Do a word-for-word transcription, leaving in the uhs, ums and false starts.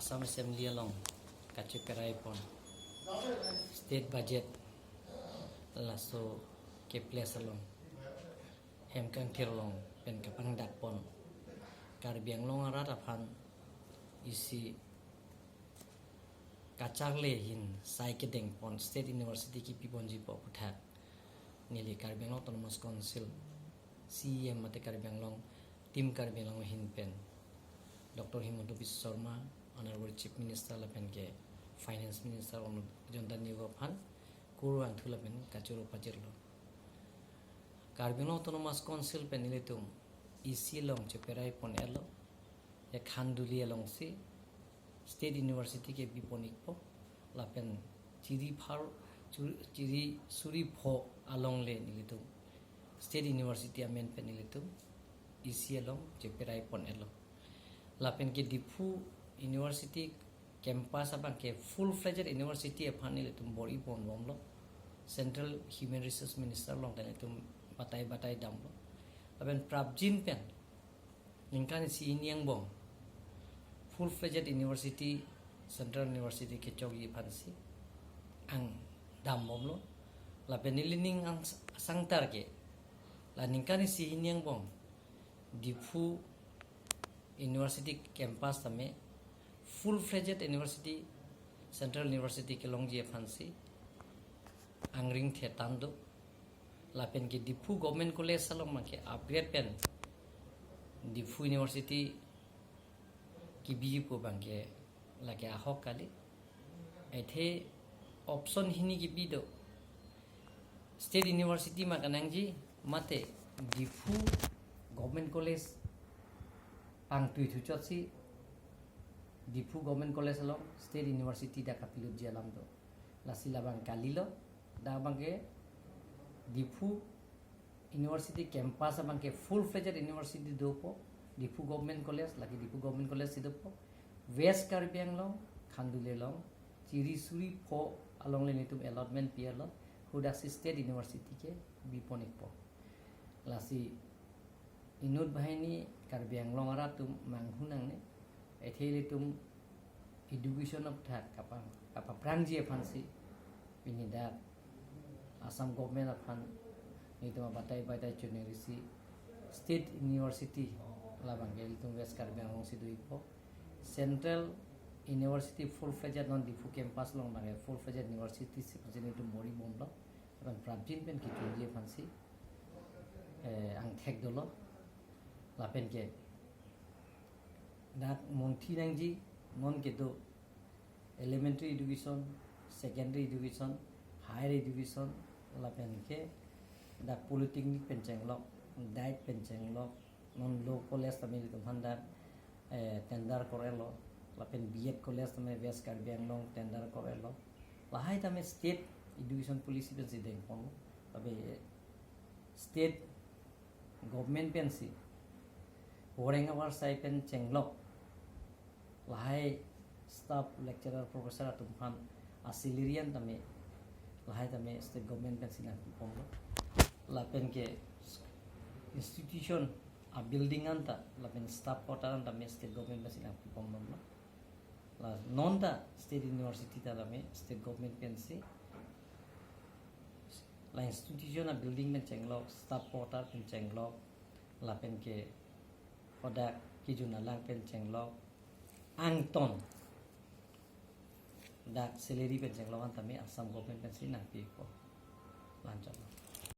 Assam Assembly along kacheperai pon state budget laso ke place along hem kangthir along pen kapangdak pon Karbi Anglong arat aphan isi kacharli ahin sai kedeng pon state university kipi ponji pu aphuthak neli Karbi Anglong Autonomous Council C E M mate Karbi Anglong, Team Karbi Anglong ahin pen Doctor Himanta Biswa Sarma, Honorable Chief Minister lapen ke Finance Minister Honorable Jayanta Neogu aphan kurvangthu lapen kachoro pajirlo. Karbi Anglong Autonomous Council pen nelitum isi along cheperai pon-etlo, ya Khanduli alongsi State University kepi pon-ikpo, lapen chiri pharo, chu-, chiri suri pho alongle nelitum State University amen pen nelitum isi along cheperai pon-etlo. Lapen ke Diphu University campus abang ke full-fledged university aphan nelitum bor-i ponbomlo. Central Human Resource Minister along ta nelitum batai batai damlo. Lapen prapjin pen ningkan isi hini angbong full-fledged university, Central University kechokji aphansi angdambomlo. Lapen nelining ang-, asangtar ke la ningkan isi hini angbong Diphu University campus tame full-fledged university, Central University kelongji aphansi angring thetan do. Lapen ke Diphu Government College along abang ke upgrade pen Diphu University kibi pu abang ke lake ahok kali. Athe option hini kibi do. State University ma kanangji mate Diphu Government College pangtui thuchotsi Diphu Government College along State University dak kapilutji alam do. Lasi labang kalilo, dak abang ke Diphu University campus abang ke full-fledged university dopo, Diphu Government College, lake Diphu Government College si dopo, West Karbi Anglong, Khanduli along, chiri suri pho alongle nelitum allotment pi-etlo, hadak si State University kepi pon-ikpo. Lasi inut banghini Karbi Anglong arat atum manghu nangne, athe ilitum education aphuthak kapa-, kapaprangji aphansi pini dak Assam government aphan nelitum abatai batai chonirisi State University labang ke ilitum West Karbi Anglong si do-ikpo. Central University full-fledged non Diphu campus along abang ke full-fledged university si pasi nelitum bor-ibomlo. Lapen prapjin pen kechunji aphansi, eh, angthek dolo. Lapen ke dak munthi nangji non kedo elementary education, secondary education, higher education, lapen ke dak polytechnic pen chenglok, diet pen chenglok, non law college tame ilitum aphan dak, eh, tender kor-etlo, lapen B Ed college tame West Karbi Anglong tender kor-etlo. Lahai tame state education policy pensi dengponlo. Tapi state government pensi poreng avarsai pen chenglok lahai staff, lecturer, professor atum aphan a-salary an tame lahai tame state government pensi nangpiponlo. Lapen ke institution a-building anta lapen staff quarter anta tame state government pensi nangpiponbomlo. La non ta state university ta tame state government pensi, la institution a-building pen chenglok, staff quarter pen chenglok, lapen ke hadak kejun alang pen chenglok, angton dak salary pen chenglok an tame Assam government pensi nangpipo. La-anchot.